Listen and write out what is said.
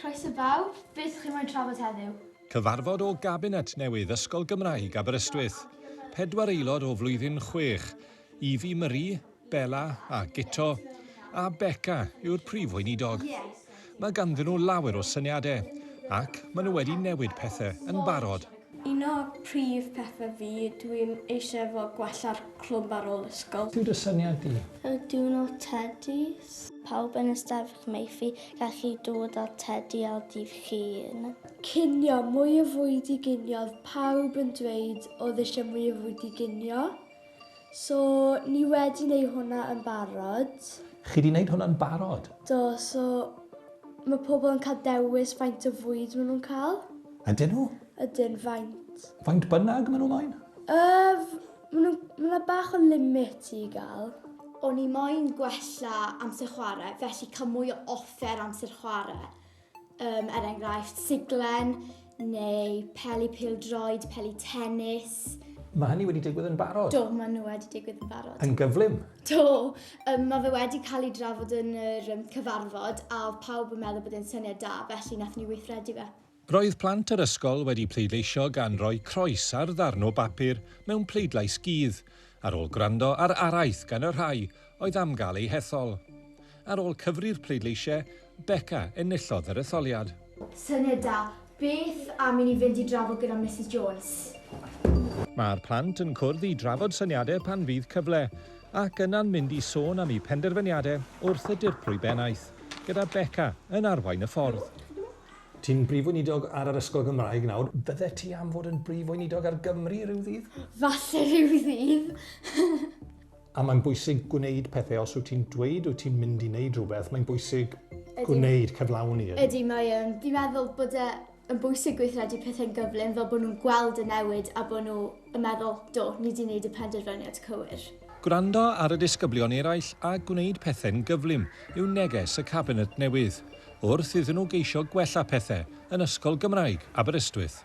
Croeso bawb, beth chi moyn trafod heddiw? Cyfarfod o Gabinet newydd Ysgol Gymraeg Aberystwyth. Pedwar aelod o flwyddyn chwech, Evie Marie, Bella a Guto, a Beca yw'r prif weinidog. Mae ganddyn nhw lawer o syniadau, ac maen nhw wedi newid pethau yn barod. Un o prif pethau fi, dwi'n eisiau fo gwella'r clwb ar ôl ysgol. Beth yw dy syniad di? Y diwrnod tedis. Pawb yn ystafell maethu gallu dod â tedi ar dydd Llun. Cinio, mwy o fwyd i ginio, oedd pawb yn dweud oedd eisiau mwy o fwyd i ginio. So, ni wedi wneud hwnna yn barod. Chi 'di wneud hwnna'n barod? Do, so mae pobl yn cael dewis faint o fwyd maen nhw'n cael. Ydyn nhw? Ydyn, faint. Faint bynnag maen nhw moyn? Uh, maen nhw, mae yna bach o limit i gael. O'n i moyn gwella amser chwarae, felly cael mwy o offer amser chwarae. Um, er enghraifft, siglen, neu peli pêl-droed, peli tennis. Mae hynny wedi digwydd yn barod? Do, maen nhw wedi digwydd yn barod. Yn gyflym? Do, um, mae fe wedi cael ei drafod yn yr um, cyfarfod a oedd pawb yn meddwl bod e'n syniad da, felly nath ni weithredu fe. Roedd plant yr ysgol wedi pleidleisio gan roi croes ar ddarn o bapur mewn pleidlais gudd, ar ôl gwrando ar araith gan y rhai oedd am gael eu hethol. Ar ôl cyfri'r pleidleisiau, Beca enillodd yr etholiad. Syniad da. Beth am i ni fynd i drafod gyda Misus Jones? Mae'r plant yn cwrdd i drafod syniadau pan fydd cyfle, ac yna'n mynd i sôn am eu penderfyniadau wrth y Dirprwy Bennaeth, gyda Beca yn arwain y ffordd. Ti'n Brif Weinidog ar yr Ysgol Gymraeg nawr. Fyddet ti am fod yn Brif Weinidog ar Gymru rhyw ddydd? Falle rhyw ddydd. A mae'n bwysig gwneud pethau, os wyt ti'n dweud wyt ti'n mynd i wneud rhywbeth, mae'n bwysig gwneud, cyflawni. Ydy, mae um, fi'n meddwl bod e yn bwysig gweithredu pethau'n gyflym fel bod nhw'n gweld y newid a bod nhw yn meddwl, do, ni wedi gwneud y penderfyniad cywir. Gwrando ar y disgyblion eraill a gwneud pethau'n gyflym yw neges y Cabinet newydd, wrth iddyn nhw geisio gwella pethau yn Ysgol Gymraeg Aberystwyth.